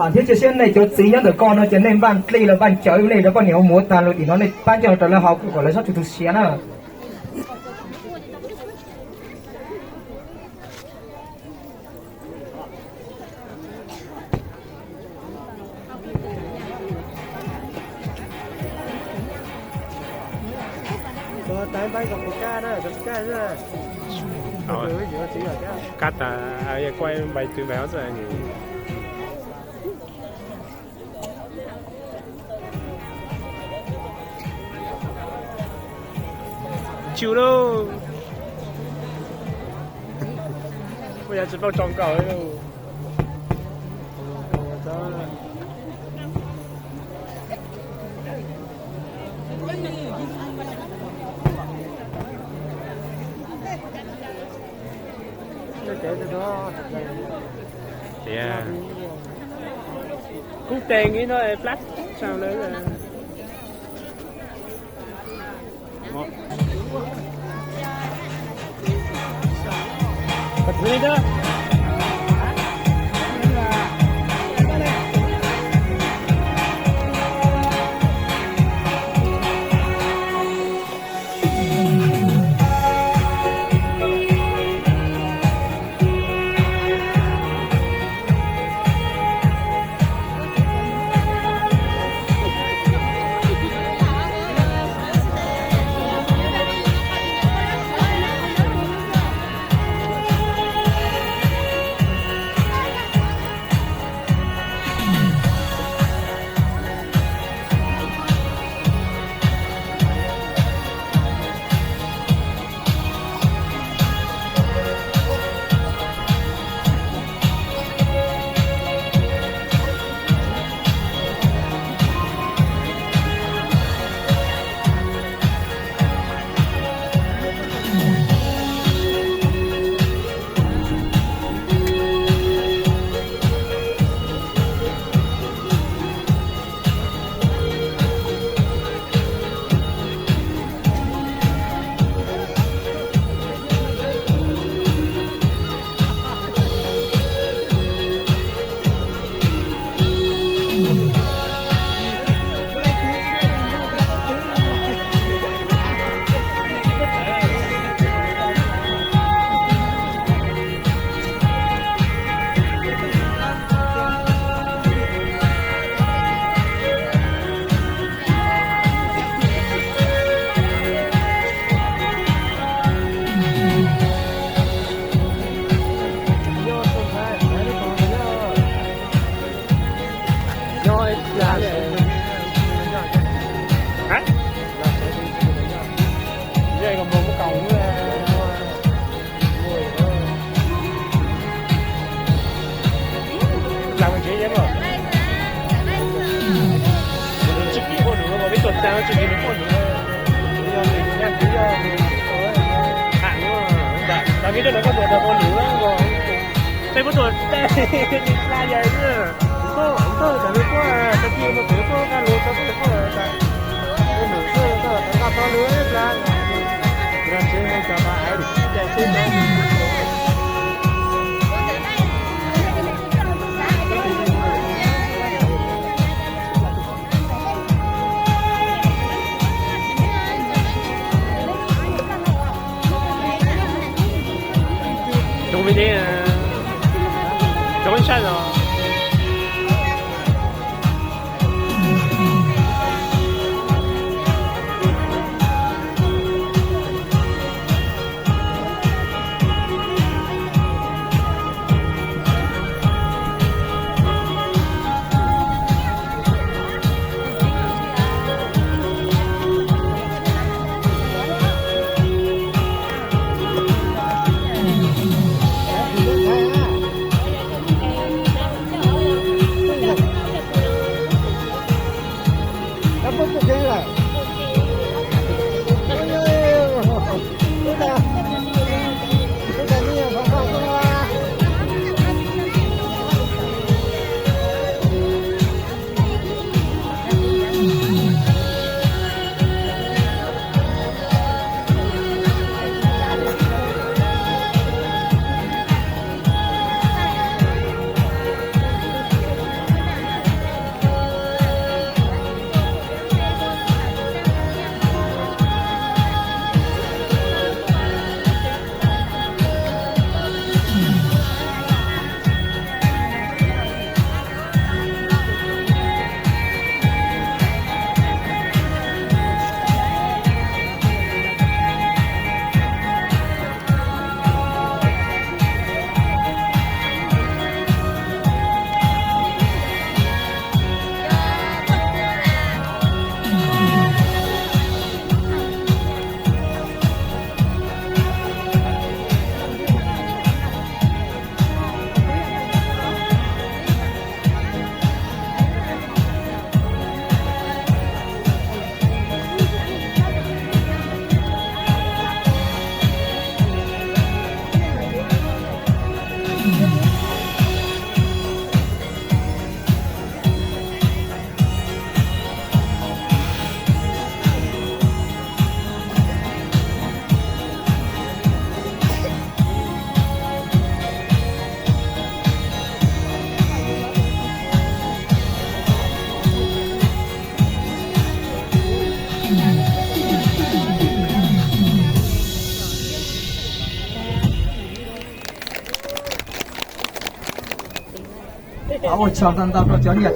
Thiab cia siab nej cov txiv nyob ntawm koj no ces nej npaj dlej los npaj cawv nej cov poj niam ua mus ua tag los tim no nej pab coj los rau lawv haus kom lawv txhob tu siav na. Kab tas quay bài từ bài xwb. Chill lauj. Ua yog tsis paub tso nkaus li. Tias kuj tees ib no plab tsam lawm. Mus nws tsis kis quaj nws, mus peb tuaj tag tsis kis nws quaj nws. Yog nws nyab kuv yog nws, tam, tam kis coj nws quaj nws, nws quaj nws, peb muab tuaj tag, nws la yas xwb. Tag kis mus pem quaj nqa lus tau peb quaj, quaj nws xwb, nqa tau lus plas. Nrog tsev cov pab aiv, caij tsheb no. Rau me ne, rau ib sab no. Ua tsaug ntau ntau rau cov niam